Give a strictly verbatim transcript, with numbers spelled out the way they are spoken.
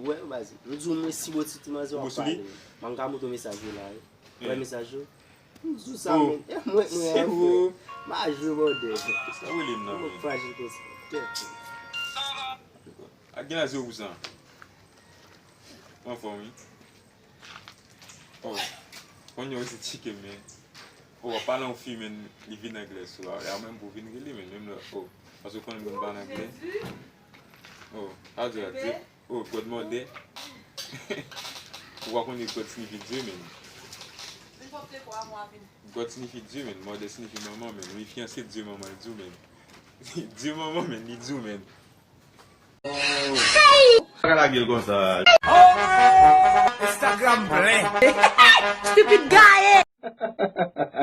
Wè, baz, m di w mwen si bò ti ti manzè w ap pale. Mwen ka montre w mesaj yo la, wi. Wè mesaj yo? M di w sa, men. E mwen, mwen, se ou. M a jwe bòdè. Sa w rele m nan, men? Frajil konsa. Tèt. Ak gen la zewo pou san. Ou anfòm, wi. Oh. Konye w se tchike, men. Oh, w ap pale yon fi, men, li vin anglè sou la. E a menm pou vin rele, men, menm lè. Oh. Paske w konnen m konn pale anglè. Oh, sa di la, di. Oh, God mother. Ou pa konnen God siyifi Dye, men. God siyifi Dye, men. Mother siyifi manman, men. Li fiyanse Dye manman, li di w, men. Dye manman, men, li di w, men. Hey! Pa ka lage l konsa. Instagram plen. Stupid guy!